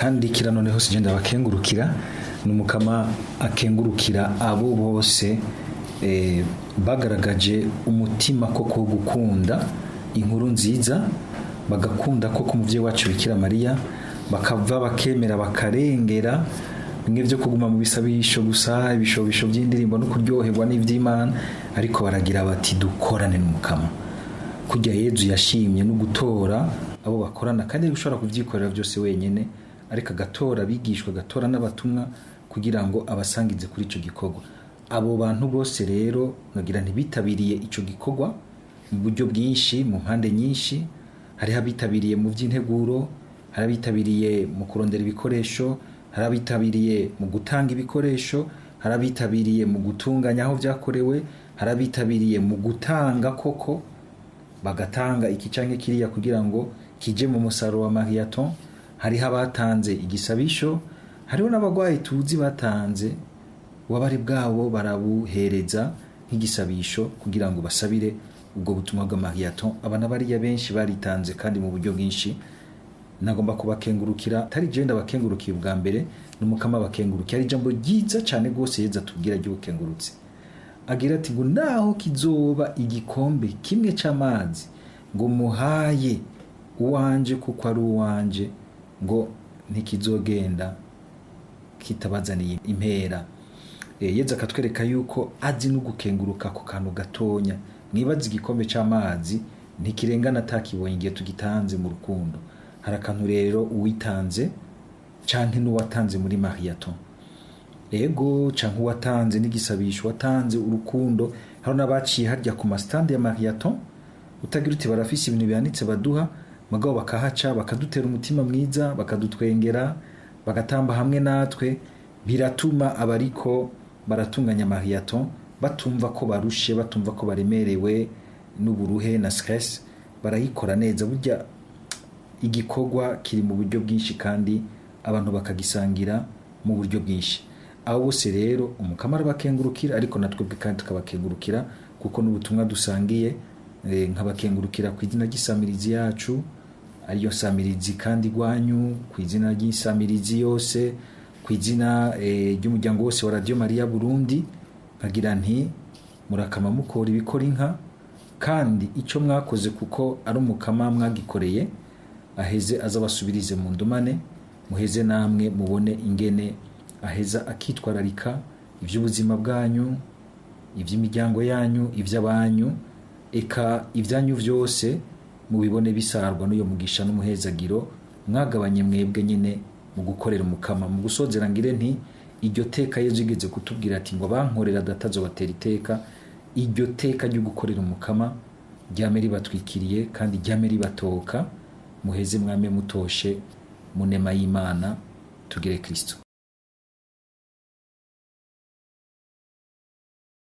Kandi kira noneho sije ndabakengurukira, n'Umukama akengurukira abo bose bagaragaje umutima koko wo gukunda inkuru nziza, bagakunda koko umuvyeyi wacu Bikira Mariya, bakava bakemera bakarengera bimwe byo kuguma mu bisabisho gusa, ibishobisho by'indirimbo no kuryoherwa n'ivy'Imana, ariko baragira bati dukorane n'Umukama. Kurya Yezu yashimye no gutora abo bakorana, kandi ushobora kuvyikorera byose wenyene, ariko agatora abigishwa, agatora n'abatumwa kugira ngo abasangize kuri ico gikorwa. Abo bantu bose rero nagira ntibitabiriye ico gikorwa mu buryo bwinshi, mu mpande nyinshi. Hariho abitabiriye mu by'integuro, hari abitabiriye mu kurondera ibikoresho, hari abitabiriye mu gutanga ibikoresho, hari abitabiriye mu gutunganya aho byakorewe, hari abitabiriye mu gutanga koko, bagatanga iki canke kiriya kugira ngo kije mu musaruro wa Mariathon. Hariho abatanze igisabisho, hariho n'abagwayi tuzi batanze ububabare bwabo barabuhereza nk'igisabisho kugira ngo basabire ubwo butumwa bwa Mariathon. Aba n'abariya benshi baritanze kandi mu buryo bwinshi. Nagomba kubakengurukira, atari jewe ndabakengurukiye ubwa mbere, n'Umukama bakengurukiye. Ari ijambo ryiza cyane rwose Yezu atubwira ry'ubukengurutse, agira ati ngo naho kizoba igikombe kimwe c'amazi ngo muhaye uwanje kuko ari uwanje, ngo ntikizogenda kitabazaniye impera. Yezu akatwereka yuko azi no gukenguruka ku kantu gatonya. Mwibaze, igikombe c'amazi ntikirengana atakibonye igihe tugitanze mu rukundo. Hari akantu rero uwitanze canke n'uwatanze muri Mariathon, ego, canke uwatanze n'igisabisho, watanze urukundo. Hari n'abaciye harya ku masitande ya Mariathon, utagira uti barafise ibintu bihanitse baduha, mugabo bakahaca bakadutera umutima mwiza, bakadutwengera, bagatamba hamwe natwe. Biratuma abariko baratunganya Mariathon batumva ko barushe, batumva ko baremerewe n'uburuhe na stress, barayikora neza. Burya igikorwa kiri mu buryo bwinshi kandi abantu bakagisangira mu buryo bwinshi. Abo bose rero Umukama arabakengurukira, ariko natwebwe kandi tukabakengurukira kuko n'ubutumwa dusangiye. Nkabakengurukira ku izina ry'isamirizi yacu, ariyo samirizi kandi rwanyu, ku izina ry'isamirizi yose, ku izina ry'umuryango wose wa Radio Maria Burundi, nkagira nti murakama mukora ibikora inka, kandi icyo mwakoze kuko ari Umukama mwagikoreye, aheze azabasubirize mu ndumane, muheze namwe mubone ingene aheza akitwararika iby'ubuzima bwanyu, iby'imiryango yanyu, iby'abanyu, eka ibyanyu byose mubibone bisarwa n'uyo mugisha n'umuhezagiro mwagabanye mwebwe nyine mu gukorera Umukama. Mu gusozera ngire nti iryo teka Yezu yigeze kutubwira ati ngo bankorera Data azobatera iteka, iryo teka ryo gukorera Umukama ryame ribatwikiriye kandi ryame ribatoka, muheze mwame mutoshe mu nema y'Imana. Tugire Kristo.